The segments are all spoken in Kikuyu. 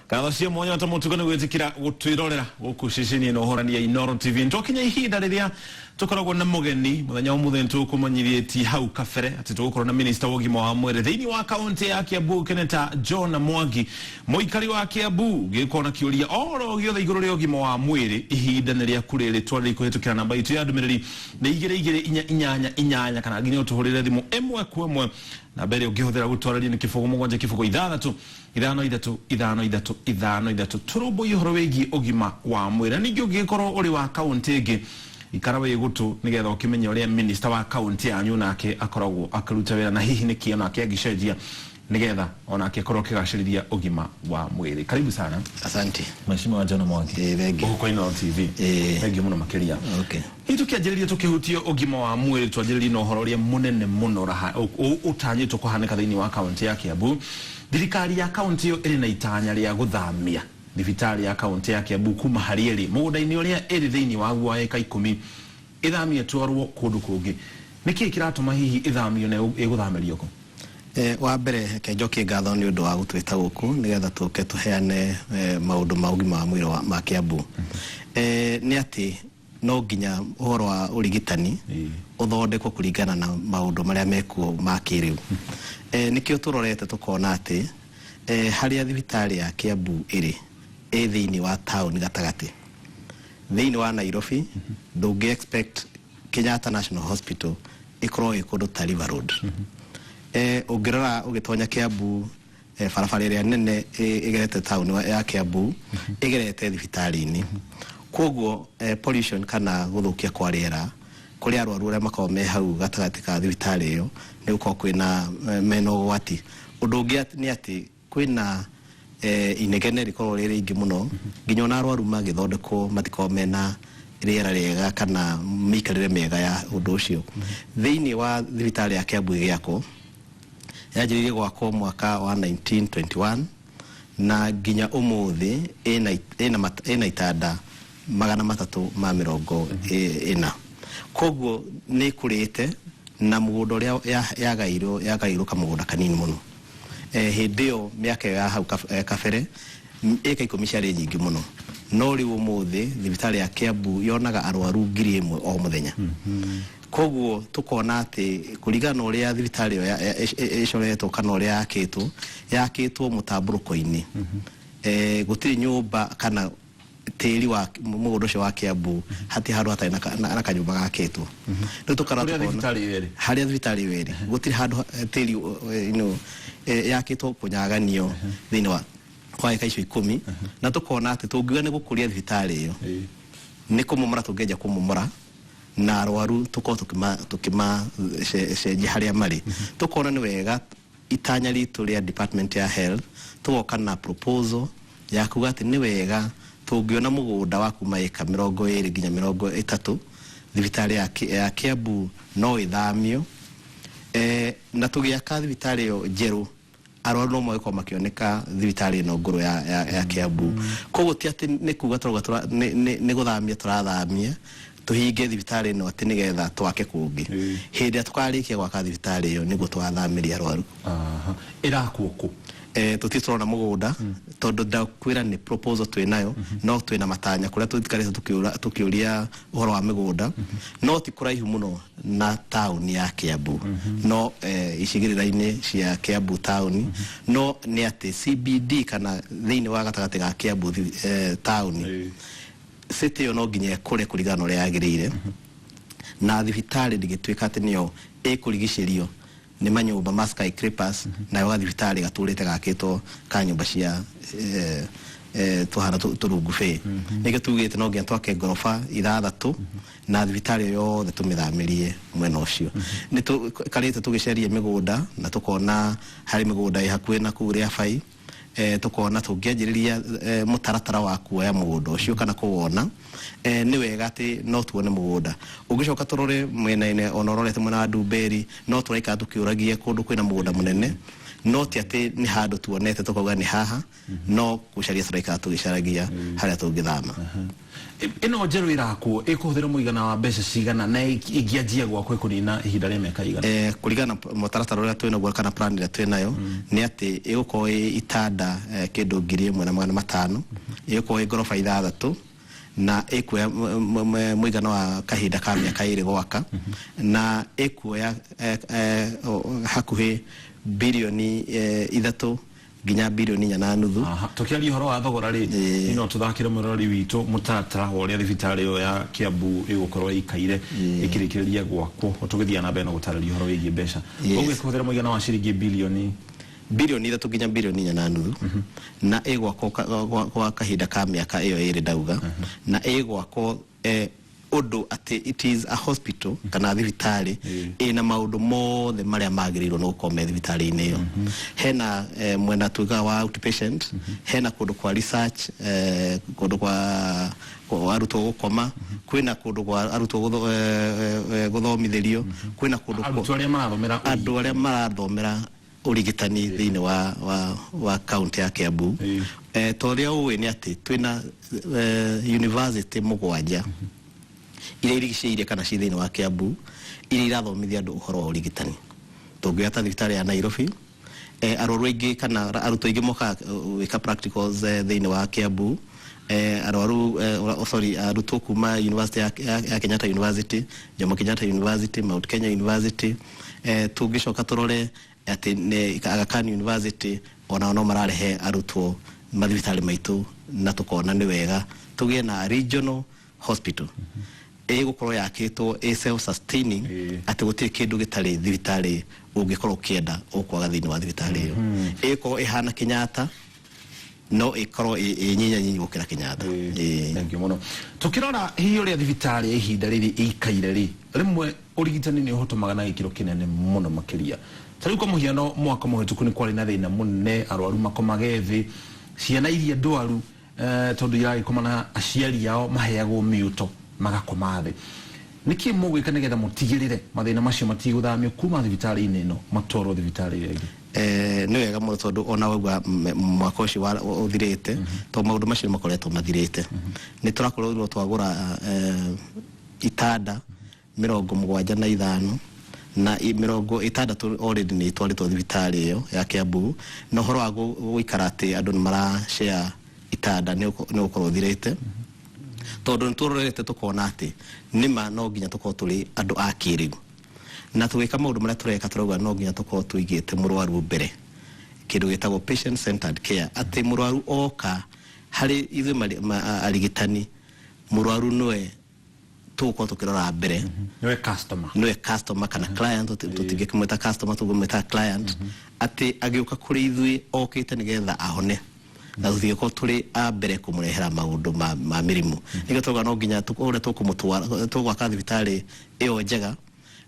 Ngatho cia mwanya ta mũtugo nĩ gwĩtĩkĩra gũtwĩrorera gũkũ ceceni ĩno ũhorani ya Inooro TV. Nĩtwakinya ihinda rĩrĩa tũkoragwo na mũgeni mũthenya wa ũmũthĩ. Nĩtũkũmanyithĩtie hau kabere atĩ tũgũkorwo na minista wa ũgima wa mwĩrĩ thĩinĩ wa kaũntĩ ya Kiambu, Keneta John Mwangi, mũikari wa Kiambu. Gĩkorwo na kĩũria oro gĩothe igũrũ rĩa ũgima wa mwĩrĩ, ihinda nĩ rĩaku rĩrĩ. Twarĩrĩ kũhĩtũkĩra namba itũ ya ndũmĩrĩri nĩ 22488, kana nginya ũtũhũrĩre thimũ ĩmwe kwa ĩmwe. Namba ĩrĩa ũngĩhũthĩra gũtwarĩria nĩ 07006535353. Tũrũmbũiye ũhoro wĩgiĩ ũgima wa mwĩrĩ, na ningĩ ũngĩgĩkorwo ũrĩ wa kaũntĩ ĩngĩ, ikara wĩ gũtũ nĩgetha ũkĩmenye ũrĩa minista wa kaũntĩ yanyu nake akoragwo akĩruta wĩra, na hihi nĩkĩ onake angĩcenjia nĩgetha onake akorwo akĩgacĩrithia ũgima wa mwĩrĩ. Karibu sana. Asante. Mheshimiwa John Mwangi. Thank you. Gũkũ kwa Inooro TV. Thank you mũno makĩria. Hihi tũkĩanjĩrĩria tũkĩhutia ũgima wa mwĩrĩ, twanjĩrĩrie na ũhoro ũrĩa mũnene mũno ũtanyĩtwo kũhanĩka thĩinĩ wa kaũntĩ ya Kiambu. Thirikari ya kaũntĩ ĩyo ĩrĩ na itanya rĩa gũthamia thibitarĩ ya kaũntĩ ya Kiambu kuma harĩa ĩrĩ mũgũnda-inĩ ũrĩa ĩrĩ thĩinĩ waguo wa ĩka 10, ĩthamio ĩtwarwo kũndũ kũngĩ. Nĩkĩĩ kĩratũma hihi ĩthamio na ĩgũthamĩrio kũ? Wa mbere, reke njokie ngatho nĩ ũndũ wa gũtwĩta gũkũ nĩgetha tũke tũheane maũndũ ma ũgima wa mwĩrĩ ma Kiambu. Nĩ atĩ no nginya ũhoro wa ũrigitani ũthondekwo kũringana na maũndũ marĩa mekuo ma kĩrĩu. Nĩkĩo tũrorete tũkona atĩ harĩa thibitarĩ ya Kiambu ĩrĩ, ĩ thĩinĩ wa taũni gatagatĩ. Thĩinĩ wa Nairobi, ndũngĩ expect Kenyatta National Hospital ĩkorwo ĩ kũndũ ta River Road. Ũngĩrora ũgĩtonya Kiambu, barabara ĩrĩa nene ĩgerete taũni ya Kiambu ĩgerete thibitarĩ-inĩ. Koguo pollution kana gũthũkia kwa rĩera kũrĩ arwaru arĩa makoragwo me hau gatagatĩ ka thibitarĩ ĩyo nĩ gũkorwo kwĩna mena ũgwati. Ũndũ ũngĩ nĩ atĩ kwĩna inegene rĩkoragwo rĩ rĩingĩ mũno, nginya ona arwaru magĩthondekwo matikoragwo mena rĩera rĩega kana mĩikarĩre mĩega ya ũndũ ũcio. Thĩinĩ wa thibitarĩ ya Kiambu ĩgĩakwo, yanjĩrĩirie gwakwo mwaka wa 1921 na nginya ũmũthĩ ĩna itanda 340. Koguo nĩ ĩkũrĩte, na mũgũnda ũrĩa yagairwo kamũgũnda kanini mũno. Hĩndĩ ĩyo, mĩaka ĩyo ya hau kabere, ĩka 10 ciarĩ nyingĩ mũno, no rĩu ũmũthĩ thibitarĩ ya Kiambu yonaga arwaru 1000 o mũthenya. Koguo tũkona atĩ kũringana na ũrĩa thibitarĩ ĩyo ĩcoretwo kana ũrĩa yakĩtwo, yakĩtwo mũtambũrũko-inĩ. Gũtirĩ nyũmba kana tĩri wa mũgũnda ũcio wa Kiambu, hatirĩ handũ hatarĩ na kanyũmba gakĩtwo. Rĩu tũkarora Kũrĩa tũkona thibitarĩ ĩyo ĩrĩ? Harĩa thibitarĩ ĩyo ĩrĩ gũtirĩ handũ tĩri yakĩtwo kũnyaganio thĩinĩ wa ĩka icio 10, na tũkona atĩ tũngiuga nĩ gũkũria thibitarĩ ĩyo, nĩ kũmomora tũngĩanjia kũmomora na arwaru tũkorwo tũkĩma cenjia harĩa marĩ. Tũkona nĩ wega itanya ritũ rĩa department ya health tũgoka na proposal ya kuga atĩ nĩ wega tũngĩona mũgũnda wa kuma ĩka 20 nginya 30, thibitarĩ ya Kiambu no ĩthamio. Na tũgĩaka thibitarĩ ĩyo njerũ, arwaru no magĩkorwo makĩoneka thibitarĩ ĩno ngũrũ ya Kiambu. Koguo ti atĩ nĩ kuga tũrauga nĩ gũthamia tũrathamia tũhinge thibitarĩ ĩno atĩ nĩgetha twake kũngĩ. Hĩndĩ ĩrĩa tũkarĩkia gwaka thibitarĩ ĩyo nĩguo tũgathamĩria arwaru. Ĩrakwo kũ? Tũtirĩ tũrona mũgũnda, tondũ ndakwĩra nĩ proposal twĩ nayo, no twĩna matanya kũrĩa tũikarĩte tũkĩũria ũhoro wa mĩgũnda, no ti kũraihu mũno na taũni ya Kiambu, no icigĩrĩra-inĩ cia Kiambu taũni, no nĩ atĩ CBD kana thĩinĩ wa gatagatĩ ga Kiambu taũni. City ĩyo no nginya ĩkũre kũringana na ũrĩa yagĩrĩire, na thibitarĩ ndĩgĩtuĩka atĩ nĩyo ĩkũrigicĩrio nĩ manyũmba ma skyscrapers, nayo gathibitarĩ gatũrĩte gakĩtwo ka nyũmba cia tũhana tũrungu bĩ. Nĩkĩo tugĩte no nginya twake ngoroba 6 na thibitarĩ ĩyo yothe tũmĩthamĩrie mwena ũcio. Nĩ tũkarĩte tũgĩcaria mĩgũnda na tũkona harĩ mĩgũnda ĩ hakuhĩ na kũu Rĩabai. Tũkona tũngĩanjĩrĩria mũtaratara wa kuoya mũgũnda ũcio kana kũwona, nĩ wega atĩ no tuone mũgũnda. Ũngĩcoka tũrore mwena-inĩ ona ũrorete mwena wa Ndumberi, no tũraikara tũkĩũragia kũndũ kwĩna mũgũnda mũnene. No ti atĩ nĩ handũ tuonete tũkauga nĩ haha, no gũcaria tũraikara tũgĩcaragia harĩa tũngĩthama. Ĩno njerũ ĩrakwo ĩkũhũthĩra mũigana wa mbeca cigana, na ĩngĩanjia gwakwo ĩkũnina ihinda rĩa mĩaka igana? Kũringana na mũtaratara ũrĩa twĩnaguo kana plan ĩrĩa twĩnayo, nĩ atĩ ĩgũkorwo ĩ itanda kĩndũ 1500, ĩgũkorwo ĩ ngoroba 6, na ĩkuoya mũigana wa kahinda ka mĩaka 2 gwaka, na ĩkuoya hakuhĩ birioni 3 nginya birioni 4.5. Tukiaria ũhoro wa thogora rĩ, no tũthakĩre mũrori witũ mũtaratara wa ũrĩa thibitarĩ ĩyo ya Kiambu ĩgũkorwo ĩikaire ĩkĩrĩkĩrĩria gwakwo, tũgĩthiĩ na mbere na gũtarĩria ũhoro wĩgiĩ mbeca. Ũguo ĩkũhũthĩra mũigana wa ciringi birioni 3 nginya birioni 4.5, na ĩgwakwo kwa kahinda ka mĩaka ĩyo 2 ndauga, na ĩgwakwo ũndũ atĩ it is a hospital kana thibitarĩ ĩna maũndũ mothe marĩa magĩrĩirwo nĩ gũkorwo me thibitarĩ-inĩ ĩyo. Hena mwena tugaga wa outpatient, hena kũndũ kwa research, kũndũ kwa arutwo gũkoma, kwĩna kũndũ kwa arutwo gũthomithĩrio, kwĩna kũndũ arutwo arĩa marathomera andũ arĩa marathomera ũrigitani thĩinĩ wa kaunti ya Kiambu. Ta ũrĩa ũĩ nĩ atĩ twĩna university 7 iria irigicĩirie kana ci thĩinĩ wa Kiambu, iria irathomithia andũ ũhoro wa ũrigitani. Tũngĩoya ta thibitarĩ ya Nairobi, arwaru aingĩ kana arutwo aingĩ mokaga gwĩka practicals thĩinĩ wa Kiambu. Arwaru, sorry, arutwo kuma University ya Kenyatta University, Jomo Kenyatta University, Mount Kenya University. Tũngĩcoka tũrore atĩ nĩ Aga Khan University, onao no mararehe arutwo mathibitarĩ maitũ, na tũkona nĩ wega tũgĩe na regional hospital ĩgũkorwo yakĩtwo ĩ self sustaining, atĩ gũtirĩ kĩndũ gĩtarĩ thibitarĩ ũngĩkorwo ũkĩenda ũkwaga thĩinĩ wa thibitarĩ ĩyo. Ĩgũkorwo ĩhana Kenyatta, no ĩkorwo ĩ nyinya gũkĩra Kenyatta. Thank you mũno. Tũkĩrora hihi ũrĩa thibitarĩ ihinda rĩrĩ ĩikaire rĩ, rĩmwe ũrigitani nĩ ũhotomaga na gĩkĩro kĩnene mũno makĩria. Ta rĩu kwa mũhiano, mwaka mũhĩtũku nĩ kwarĩ na thĩna mũnene, arwaru makomage thĩ, ciana iria ndwaru, tondũ iragĩkoma na aciari ao maheagwo mĩũto magakoma thĩ. Nĩkĩ mũgwĩka nĩgetha mũtigĩrĩre mathĩna macio matigũthamio kuma thibitarĩ-inĩ ĩno matwarwo thibitarĩ ĩyo ĩngĩ? Nĩ wega mũno, tondũ ona wauga mwaka ũcio ũthirĩte, tondũ maũndũ macio makoretwo mathirĩte. Nĩ tũrakorirwo twagũra itanda 75, na 60 already nĩ itwarĩtwo thibitarĩ ĩyo ya Kiambu, na ũhoro wa gũikara atĩ andũ nĩ marashare itanda nĩ ũgũkorwo ũthirĩte, tondũ nĩ tũrorete tũkona atĩ nĩma no nginya tũkorwo tũrĩ andũ a kĩrĩu, na tũgĩka maũndũ marĩa tũreka tũrauga no nginya tũkorwo tũigĩte mũrwaru mbere, kĩndũ gĩtagwo patient centered care, atĩ mũrwaru oka harĩ ithuĩ arigitani, mũrwaru nĩwe tũgũkorwo tũkĩrora mbere. Nĩwe customer. Nĩwe customer kana client, tũtingĩkĩmwĩta customer, tũngĩmwĩta client, atĩ agĩũka kũrĩ ithuĩ okĩte nĩgetha ahone, na tũtingĩkorwo tũrĩ a mbere kũmũrehera maũndũ ma mĩrimũ. Nĩkĩo tũrauga no nginya ũrĩa tũkũmũtwara, tũgwaka thibitarĩ ĩyo njega,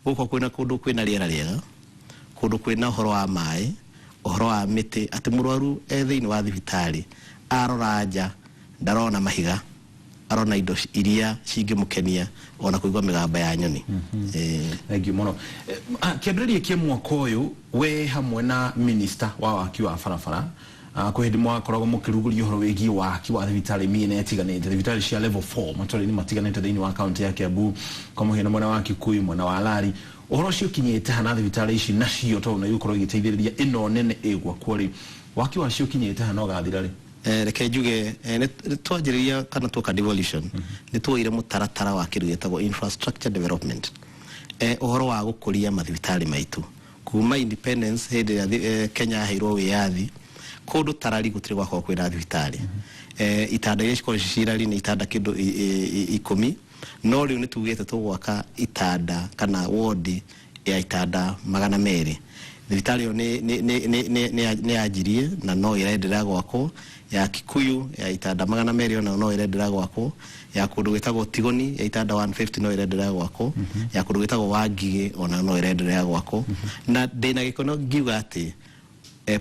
gũkorwo kwĩna kũndũ kwĩna rĩera rĩega, kũndũ kwĩna ũhoro wa maĩ, ũhoro wa mĩtĩ, atĩ mũrwaru e thĩinĩ wa thibitarĩ arora nja ndarona mahiga, arona indo iria cingĩmũkenia ona kũigua mĩgamba ya nyoni. Thank you mũno. Kĩambĩrĩria kĩa mwaka ũyũ, we hamwe na minister wa waki wa barabara, kwĩ hĩndĩ mwakoragwo mũkĩrugũria ũhoro wĩgiĩ waki wa thibitarĩ mĩena ĩtiganĩte, thibitarĩ cia level 4 matũra-inĩ matiganĩte thĩinĩ wa kaunti ya Kiambu, kwa mũhiano mwena wa Kikuyu, mwena wa Lari. Ũhoro ũcio ũkinyĩte hana thibitarĩ ici nacio, tondũ nĩ igũkorwo igĩteithĩrĩria ĩno nene ĩgwakwo rĩ, waki wacio ũkinyĩte hana ũgathira rĩ? Reke njuge, nĩ twanjĩrĩria kana tuoka devolution, nĩ tuoire mũtaratara wa kĩndũ gĩtagwo infrastructure development, ũhoro wa gũkũria mathibitarĩ maitũ kuma independence, hĩndĩ ĩrĩa Kenya yaheirwo wĩyathi, kũndũ tarari gũtirĩ gwakorwo kwĩna thibitarĩ. Itanda iria cikorwo cirari nĩ itanda kĩndũ 10, no rĩu nĩ tugĩte tũgwaka itanda kana wodi ya itanda 200. Thibitarĩ ĩyo nĩ yanjirie na no ĩrenderea gwakwo. Ya Kikuyu ya itanda 200 ona no ĩrenderea gwakwo. Ya kũndũ gwĩtagwo Tigoni ya itanda 150 no ĩrenderea gwakwo. Ya kũndũ gwĩtagwo Wangigĩ ona no ĩrenderea gwakwo. Na ndĩna gĩkeno ngiuga atĩ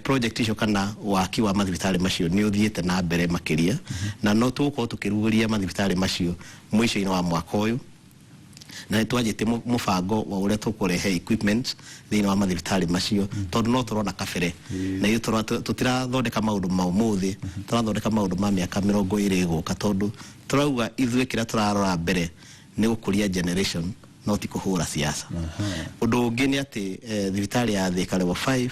project icio kana waki wa mathibitarĩ macio nĩ ũthiĩte na mbere makĩria, na no tũgũkorwo tũkĩrugũria mathibitarĩ macio mũico-inĩ wa mwaka ũyũ. Na nĩ twanjĩtie mũbango wa ũrĩa tũkũrehe equipment thĩinĩ wa mathibitarĩ macio, tondũ no tũrona kabere na ithuĩ tũtirathondeka maũndũ ma ũmũthĩ, tũrathondeka maũndũ ma mĩaka 20 ĩgũka, tondũ tũrauga ithuĩ kĩrĩa tũrarora mbere nĩ gũkũria generation, no ti kũhũra siasa. Ũndũ ũngĩ nĩ atĩ thibitarĩ ya Thika level 5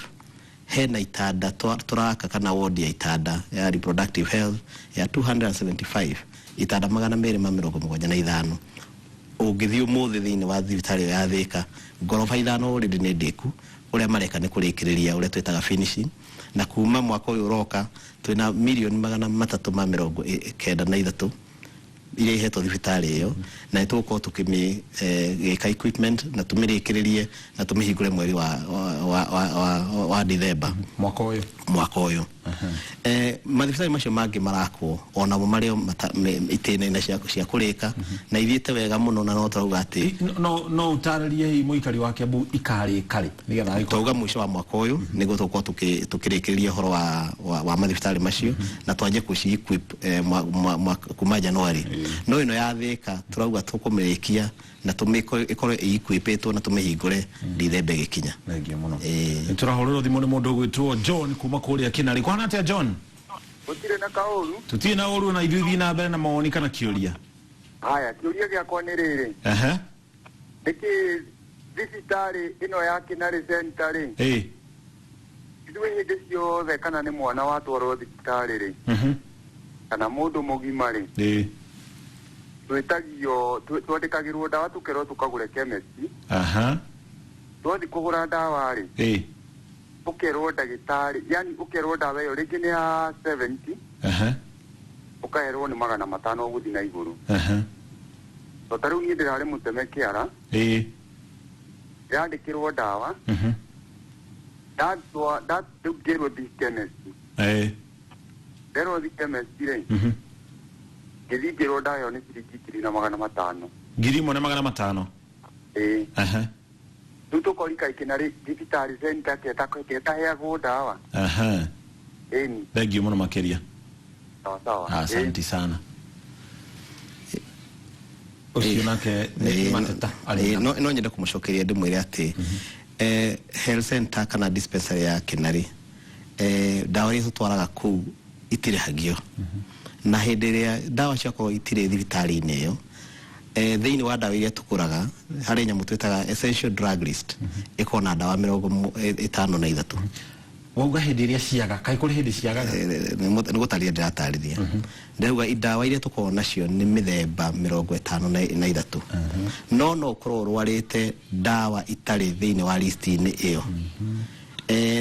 hena itanda tũraka, kana ward ya itanda ya reproductive health ya 275, itanda 275. Ũngĩthiĩ ũmũthĩ thĩinĩ wa thibitarĩ ĩyo ya Thika, ngoroba 5 already nĩ ndĩku. Ũrĩa mareka nĩ kũrĩkĩrĩria, ũrĩa twĩtaga finishing, na kuma mwaka ũyũ ũroka twĩna mirioni 393 iria ihetwo thibitarĩ ĩyo, na nĩ tũgũkorwo tũkĩmĩgĩka equipment na tũmĩrĩkĩrĩrie na tũmĩhingũre mweri wa Dithemba. Mwaka ũyũ? Mwaka ũyũ. Mathibitarĩ macio mangĩ marakwo onamo marĩ o itĩna-inĩ cia kũrĩka na ithiĩte wega mũno, na no tũrauga atĩ No ũtarĩrie hihi mũikari wa Kiambu ikarĩka rĩ, nĩgetha agĩkorwo Twauga mũico wa mwaka ũyũ nĩguo tũgũkorwo tũkĩrĩkĩrĩria ũhoro wa mathibitarĩ macio na twanjie kũci equip kuma January. No ĩno ya Thika tũrauga tũkũmĩrĩkia na tũmĩko ĩkorwo ĩequipĩtwo na tũmĩhingũre Dithemba ĩgĩkinya. Thengiũ mũno. Ĩĩ. Nĩ tũrahũrĩrwo thimũ nĩ mũndũ ũgwĩtwo John kuma kũrĩa Kĩnarĩ. Kũhana atĩa, John? Gũtirĩ na kaũru. Tũtirĩ na ũru na ithuĩ. Thiĩ na mbere na mawoni kana kĩũria. Haya, kĩũria gĩakwa nĩ rĩrĩ: nĩkĩ thibitarĩ ĩno ya Kĩnarĩ Center rĩ, ithuĩ hĩndĩ ciothe kana nĩ mwana watwarwo thibitarĩ rĩ, kana mũndũ mũgima rĩ, twĩtagio, twandĩkagĩrwo ndawa, tũkerwo tũkagũre chemist. Twathiĩ kũgũra ndawa rĩ, ũkerwo ndagĩtarĩ, yani ũkerwo ndawa ĩyo rĩngĩ nĩ ya 70, ũkaherwo nĩ 500 gũthiĩ na igũrũ. To ta rĩu niĩ ndĩrarĩ mũteme kĩara, ndĩrandĩkĩrwo ndawa, ndatwa rĩu ngĩrwo thiĩ chemist. Nderwo thiĩ chemist rĩ, ngĩthiĩ ngĩrwo ndawa ĩyo nĩ ciringi 1,500. 1,500? Ĩĩ. Rĩu tũkorika Kĩnarĩ thibitarĩ center ketaheagwo ndawa. Ĩni. Thengiũ mũno makĩria. Sawa sawa. Asanti sana. Ũcio nake nĩ mateta arĩ namo. No nyende kũmũcokeria ndĩmwĩre atĩ health center kana dispensary ya Kĩnarĩ, ndawa iria tũtwaraga kũu itirĩhagio, na hĩndĩ ĩrĩa ndawa ciakorwo itirĩ thibitarĩ-inĩ ĩyo, thĩinĩ wa ndawa iria tũgũraga harĩ nyamũ twĩtaga essential drug list, ĩkorwo na ndawa 53. Wauga hĩndĩ ĩrĩa ciaga, kaĩ kũrĩ hĩndĩ ciagaga? Nĩ gũtarĩria ndĩratarĩria. Ndĩrauga ndawa iria tũkoragwo nacio nĩ mĩthemba 53, no ũkorwo ũrwarĩte ndawa itarĩ thĩinĩ wa listi-inĩ ĩyo.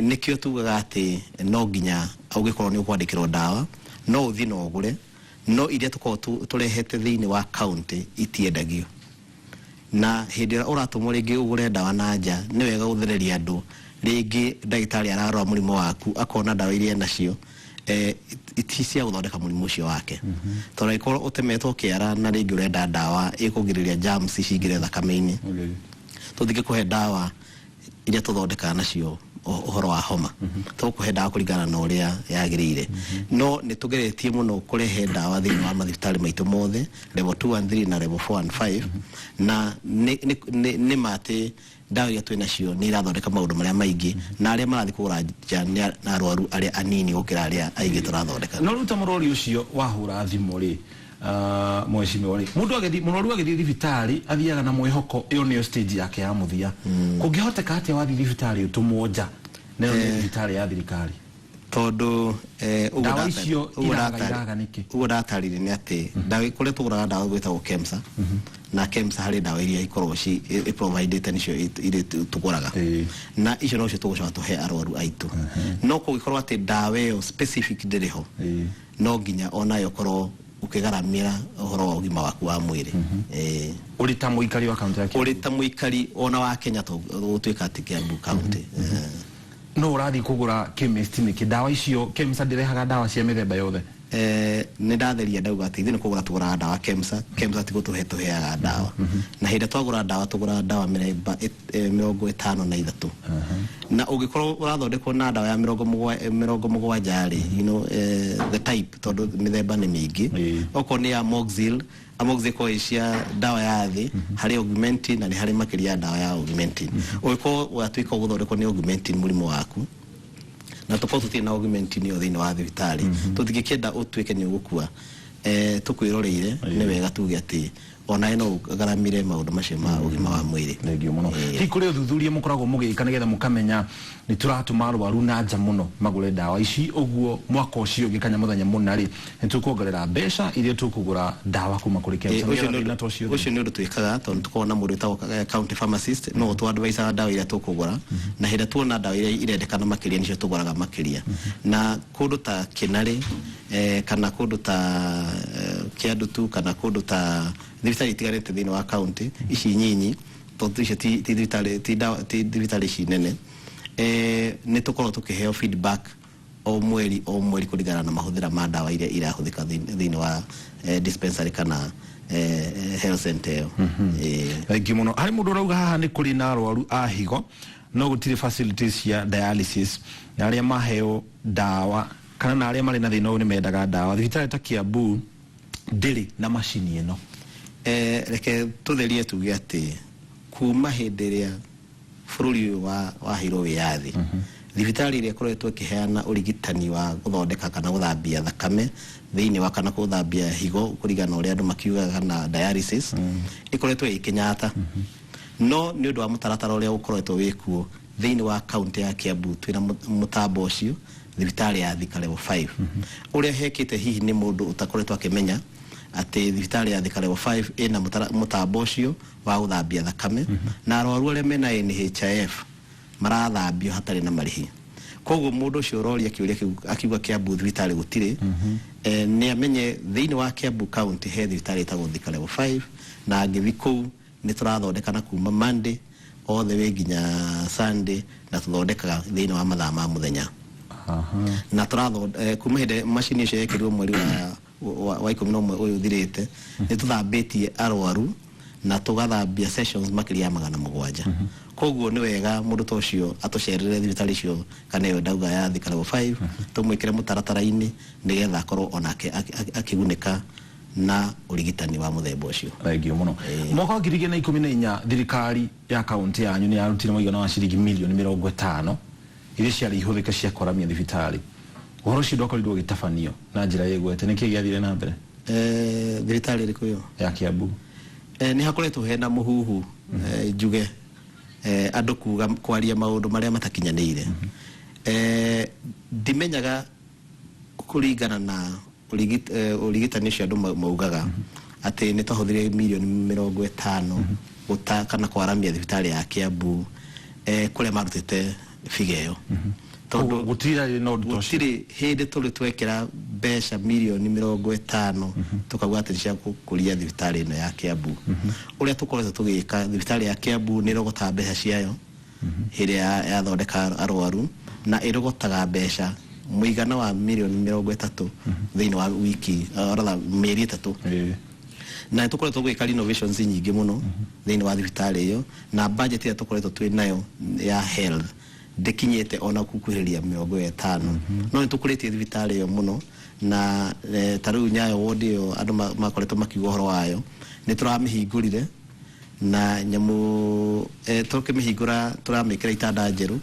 Nĩkĩo tugaga atĩ no nginya ũngĩkorwo nĩ ũkwandĩkĩrwo ndawa no ũthiĩ na ũgũre, no iria tũkoragwo tũrehete thĩinĩ wa county itiendagio. Na hĩndĩ ĩrĩa ũratũmwo rĩngĩ ũgũre ndawa na nja, nĩ wega gũthereria andũ. Rĩngĩ ndagĩtarĩ ararora mũrimũ waku akona ndawa iria nacio ti cia gũthondeka mũrimũ ũcio wake, tondũ angĩkorwo ũtemetwo kĩara na rĩngĩ ũrenda ndawa ĩkũgirĩrĩria germs cingĩre thakame-inĩ, tũtingĩkũhe ndawa iria tũthondekaga nacio ũhoro wa homa. Tũgũkũhe ndawa kũringana na ũrĩa yagĩrĩire. No nĩ tũgeretie mũno kũrehe ndawa thĩinĩ wa mathibitarĩ maitũ mothe, level 2 and 3 na level 4 and 5, na nĩ ma atĩ ndawa iria twĩ nacio nĩ irathondeka maũndũ marĩa maingĩ, na arĩa marathiĩ kũgũra nja nĩ arwaru arĩa anini gũkĩra arĩa aingĩ tũrathondeka. No rĩu ta mũrori ũcio wahũra thimũ rĩ, mheshimiwa rĩ, mũndũ agĩthiĩ, mũrwaru agĩthiĩ thibitarĩ athiaga na mwĩhoko ĩyo nĩyo stage yake ya mũthia. Kũngĩhoteka atĩa wathiĩ thibitarĩ ũtũmwo nja nayo nĩ thibitarĩ ya thirikari? Tondũ ũguo Ndawa icio iraga iraga nĩkĩ? Ũguo ndatarire nĩ atĩ ndawa kũrĩa tũgũraga ndawa gwĩtagwo KEMSA, na KEMSA harĩ ndawa iria ikoragwo ci provided nĩcio iria tũgũraga, na icio nocio tũgũcoka tũhe arwaru aitũ. No kũngĩkorwo atĩ ndawa ĩyo specific ndĩrĩ ho, no nginya onayo ũkorwo ũkĩgaramĩra ũhoro wa ũgima waku wa mwĩrĩ. Ũrĩ ta mũikari wa kaunti ya Kiambu. Ũrĩ ta mũikari ona wa Kenya, to gũtuĩka atĩ Kiambu County. No ũrathiĩ kũgũra chemist nĩkĩ? Ndawa icio KEMSA ndĩrehaga ndawa cia mĩthemba yothe? Nĩ ndatheria ndauga atĩ ithuĩ nĩ kũgũra tũgũraga ndawa KEMSA. KEMSA ti gũtũhe tũheaga ndawa, na hĩndĩ ĩrĩa twagũra ndawa tũgũraga ndawa mĩthemba 53, na ũngĩkorwo ũrathondekwo na ndawa ya 70 rĩ, the type, tondũ mĩthemba nĩ mĩingĩ. Okorwo nĩ Amoxil, Amoxil ĩkoragwo ĩ cia ndawa ya thĩ, harĩ Augmentin na nĩ harĩ makĩria ya ndawa ya Augmentin. Ũngĩkorwo watuĩka ũgũthondekwo nĩ Augmentin mũrimũ waku, na tũkorwo tũtirĩ na Augmentin ĩyo thĩinĩ wa thibitarĩ, tũtingĩkĩenda ũtuĩke nĩ ũgũkua tũkwĩroreire. Nĩ wega tuge atĩ onawe no ũgaramire maũndũ macio ma ũgima wa mwĩrĩ. Thengiũ mũno. Hihi kũrĩ ũthuthuria mũkoragwo mũgĩka nĩgetha mũkamenya nĩ tũratũma arwaru na nja mũno magũre ndawa ici, ũguo mwaka ũcio ũngĩ kana mũthenya mũna rĩ, nĩ tũkuongerera mbeca iria tũkũgũra ndawa kuma kũrĩ KEMSA, ũcio nĩgetha nĩ thĩna ta ũcio ũthire? Ũcio nĩ ũndũ twĩkaga, tondũ tũkoragwo na mũndũ wĩtagwo county pharmacist, no ũtũ-advisaga ndawa iria tũkũgũra, na hĩndĩ ĩrĩa tuona ndawa iria irendekana makĩria nĩcio tũgũraga makĩria. Na kũndũ ta Kĩnarĩ, kana kũndũ ta Kĩandutu, kana kũndũ ta thibitarĩ itiganĩte thĩinĩ wa county ici nyinyi, tondũ icio ti thibitarĩ, ti ndawa, ti thibitarĩ ici nene, nĩ tũkoragwo tũkĩheo feedback o mweri o mweri kũringana na mahũthĩra ma ndawa iria irahũthĩka thĩinĩ wa dispensary kana health center ĩyo. Thengiũ mũno. Harĩ mũndũ ũrauga haha nĩ kũrĩ na arwaru a higo no gũtirĩ facilities cia dialysis, na arĩa maheo ndawa kana na arĩa marĩ na thĩna ũyũ nĩ mendaga ndawa. Thibitarĩ ta Kiambu ndĩrĩ na macini ĩno. Reke tũtherie tuge atĩ kuma hĩndĩ ĩrĩa bũrũri ũyũ waheirwo wĩyathi, thibitarĩ ĩrĩa ĩkoretwo ĩkĩheana ũrigitani wa gũthondeka kana gũthambia thakame thĩinĩ wa kana gũthambia higo kũringana na ũrĩa andũ makiugaga kana dialysis, ĩkoretwo ĩ Kenyatta. No nĩ ũndũ wa mũtaratara ũrĩa ũkoretwo wĩkuo thĩinĩ wa kaunti ya Kiambu, twĩna mũtambo ũcio thibitarĩ ya Thika Level 5. Ũrĩa hekĩte hihi nĩ mũndũ ũtakoretwo akĩmenya atĩ thibitarĩ ya Thika Level 5 ĩna mũtambo ũcio wa gũthambia thakame, na arwaru arĩa mena NHIF marathambio hatarĩ na marĩhi. Koguo mũndũ ũcio ũroria kĩũria kĩu akiuga Kiambu thibitarĩ gũtirĩ, nĩ amenye thĩinĩ wa Kiambu County he thibitarĩ ĩtagwo Thika Level 5, na angĩthiĩ kũu nĩ tũrathondeka na kuma Monday all the way nginya Sunday, na tũthondekaga thĩinĩ wa mathaa ma mũthenya. Na kuma hĩndĩ macini icio yekĩrirwo mweri wa 11 ũyũ ũthirĩte, nĩ tũthambĩtie arwaru na tũgathambia sessions makĩria ya 700. Koguo nĩ wega mũndũ ta ũcio atũcerere thibitarĩ icio kana ĩyo ndauga ya Thika Level 5, tũmwĩkĩre mũtaratara-inĩ nĩgetha akorwo onake akĩgunĩka na ũrigitani wa mũthemba ũcio. Thengiũ mũno. Mwaka wa 2014 thirikari ya kaunti yanyu nĩ yarutire mũigana wa ciringi mirioni 50 iria ciarĩ ihũthĩke cia kwaramia thibitarĩ. Ũhoro ũcio ndwakorirwo ũgĩtabanio na njĩra ĩgwete. Nĩkĩ gĩathire na mbere? Thibitarĩ ĩrĩkũ ĩyo? Ya Kiambu. Nĩ hakoretwo hena mũhuhu, njuge, andũ kuga kwaria maũndũ marĩa matakinyanĩire. Ndimenyaga kũringana na ũrigitani ũcio andũ maugaga atĩ nĩ twahũthĩrire mirioni 50 gũta kana kwaramia thibitarĩ ya Kiambu, kũrĩa marutĩte biga ĩyo. Tondũ gũtirĩ na ũndũ ta ũcio. Gũtirĩ hĩndĩ tũrĩ twekĩra mbeca mirioni 50 tukauga atĩ nĩ cia gũkũria thibitarĩ ĩno ya Kiambu. Ũrĩa tũkoretwo tũgĩka, thibitarĩ ya Kiambu nĩ ĩrogotaga mbeca ciayo hĩndĩ yathondeka arwaru, na ĩrogotaga mbeca mũigana wa mirioni 30 thĩinĩ wa wiki, rather mĩeri 3. Na tũkoretwo tũgĩka renovations nyingĩ mũno thĩinĩ wa thibitarĩ ĩyo, na budget ĩrĩa tũkoretwo twĩ nayo ya health ndĩkinyĩte ona gũkuhĩrĩria 50. No nĩ tũkũrĩtie thibitarĩ ĩyo mũno, na ta rĩu Nyayo ward ĩyo andũ makoretwo makiuga ũhoro wayo, nĩ tũramĩhingũrire na nyamũ, tũkĩmĩhingũra tũramĩkĩra itanda njerũ,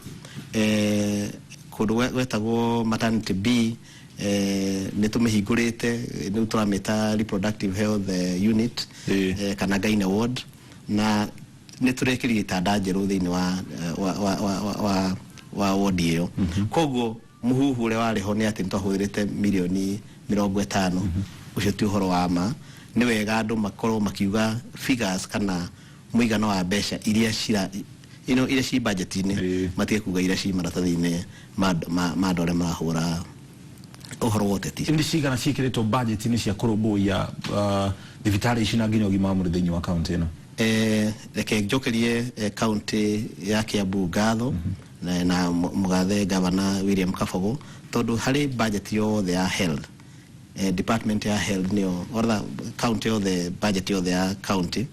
kũndũ gwetagwo maternity B, nĩ tũmĩhingũrĩte, rĩu tũramĩta reproductive health unit, kana gynae ward, na nĩ tũrekĩrire itanda njerũ thĩinĩ wa ward ĩyo. Koguo mũhuhu ũrĩa warĩ ho nĩ atĩ nĩ twahũthĩrĩte mirioni 50, ũcio ti ũhoro wa ma. Nĩ wega andũ makorwo makiuga figures kana mũigana wa mbeca iria cira iria ci budget-inĩ, matige kuga iria ci maratathi-inĩ ma andũ arĩa marahũra ũhoro wa ũteti. Indi cigana ciĩkĩrĩtwo budget-inĩ cia kũrũmbũiya thibitarĩ ici na nginya ũgima wa mwĩrĩ thĩinĩ wa kaunti ĩno? Reke njokerie kaunti ya Kiambu ngatho na mũgathe gavana William Kabogo, tondũ harĩ budget yothe ya health Department ya health nĩyo, or rather county yothe, budget yothe ya county,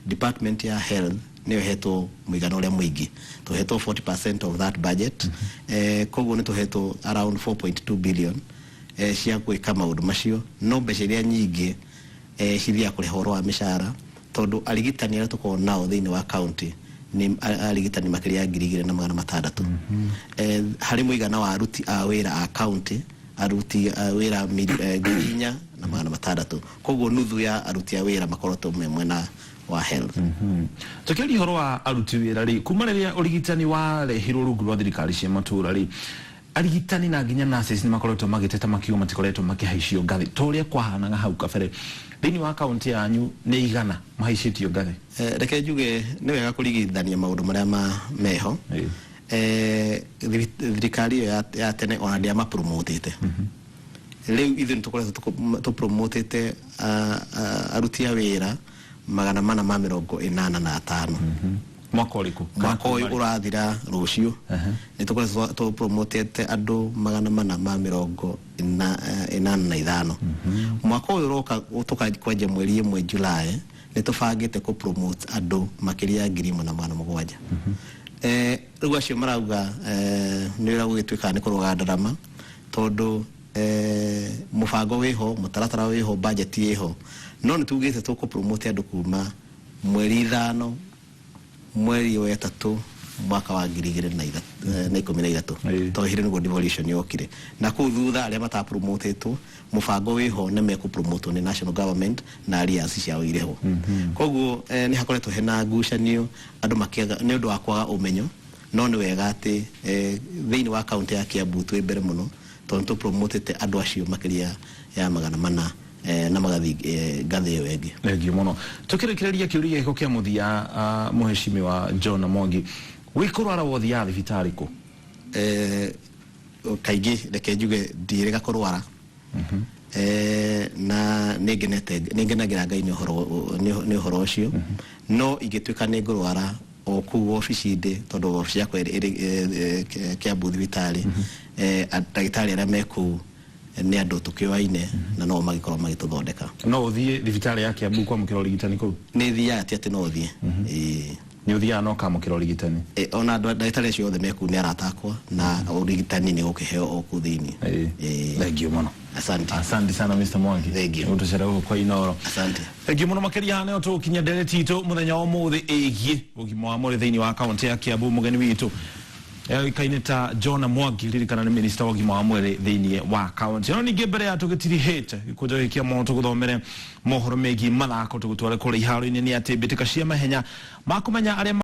department ya health nĩyo ĩhetwo mũigana ũrĩa mũingĩ. Tũhetwo 40% of that budget. Koguo nĩ tũhetwo around 4.2 billion cia gwĩka maũndũ macio, no mbeca iria nyingĩ cithiaga kũrĩha ũhoro wa mĩcara, tondũ arigitani arĩa tũkoragwo nao thĩinĩ wa county nĩ arigitani makĩria ya 2600. Harĩ mũigana wa aruti a wĩra a county, aruti a wĩra 4600. Koguo nuthu ya aruti a wĩra makoretwo me mwena wa health. Tukiaria ũhoro wa aruti wĩra rĩ, kuma rĩrĩa ũrigitani warehirwo rungu rwa thirikari cia matũra rĩ, arigitani na nginya nurses nĩ makoretwo magĩteta makiuga matikoretwo makĩhaicio ngathĩ ta ũrĩa kwahanaga hau kabere. Thĩinĩ wa kaunti yanyu nĩ igana mahaicĩtio ngathĩ? Reke njuge nĩ wega kũringithania maũndũ marĩa meho. Thirikari ĩyo ya tene ona ndĩamapromotĩte. Rĩu ithuĩ nĩtũkoretwo tũpromotĩte aruti a wĩra 485. Mwaka ũrĩkũ? Mwaka ũyũ ũrathira rũciũ. Nĩ tũkoretwo tũpromotĩte andũ 485. Mwaka ũyũ ũroka tũkwanjia mweri 1 July, nĩ tũbangĩte kũ promote andũ makĩria ya 1700. Rĩu acio marauga nĩ wĩra gũgĩtuĩka nĩ kũrũga ndarama, tondũ mũbango wĩho, mũtaratara wĩho, budget ĩho, no nĩ tugĩte tũkũ promote andũ kuma mweri 5 mweri wa 3 mwaka wa 2013, tondũ hĩndĩ nĩguo devolution yokire. Na kũu thutha arĩa matapromotĩtwo, mũbango wĩho nĩ mekũpromotwo nĩ national government na alliance ciao irĩho. Koguo nĩ hakoretwo hena ngucanio, andũ makĩaga nĩ ũndũ wa kwaga ũmenyo, no nĩ wega atĩ thĩinĩ wa kaunti ya Kiambu twĩ mbere mũno, tondũ nĩ tũpromotĩte andũ acio makĩria ya 400 na magathiĩ ngathĩ ĩyo ĩngĩ. Thengiũ mũno. Tũkĩrĩkĩrĩria kĩũria gĩkũ kĩa mũthia, mũhecimiwa John Mwangi, wĩkũrwara wothiaga thibitarĩ kũ? Kaingĩ reke njuge ndiĩrĩga kũrwara. Na nĩ ngenagĩra Ngai nĩ ũhoro ũcio, no ingĩtuĩka nĩ ngũrwara o kũu obici ndĩ, tondũ obici yakwa ĩrĩ Kiambu thibitarĩ, ndagĩtarĩ arĩa me kũu nĩ andũ tũkĩoaine na no magĩkorwo magĩtũthondeka. No ũthiĩ thibitarĩ ya Kiambu kwamũkĩra ũrigitani kũu? Nĩ thiaga, ti atĩ no thiĩ. Nĩ ũthiaga na ũkamũkĩra ũrigitani? Ona andũ ndagĩtarĩ acio othe me kũu nĩ arata akwa, na ũrigitani nĩ ũkĩheo o kũu thĩinĩ. Thengiũ mũno. Asante. Asante sana Mr. Mwangi. Thank you. Gũtũcera gũkũ kwa Inooro. Asante. Thengiũ mũno makĩria. Nĩo tũgũkinya ndereti itũ mũthenya wa ũmũthĩ ĩgiĩ ũgima wa mwĩrĩ thĩinĩ wa kaunti ya Kiambu. Mũgeni witũ oĩkaine ta John Mwangi, ririkana nĩ minister wa ũgima wa mwĩrĩ thĩinĩ wa kaunti ĩno. Ningĩ mbere ya tũgĩtirihĩte gĩkũnjo gĩkĩ kĩa mũno tũgũthomere mohoro megiĩ mathako, tũgũtware kũrĩa iharo-inĩ, nĩ atĩ mbĩtĩka cia mahenya makũmenya arĩa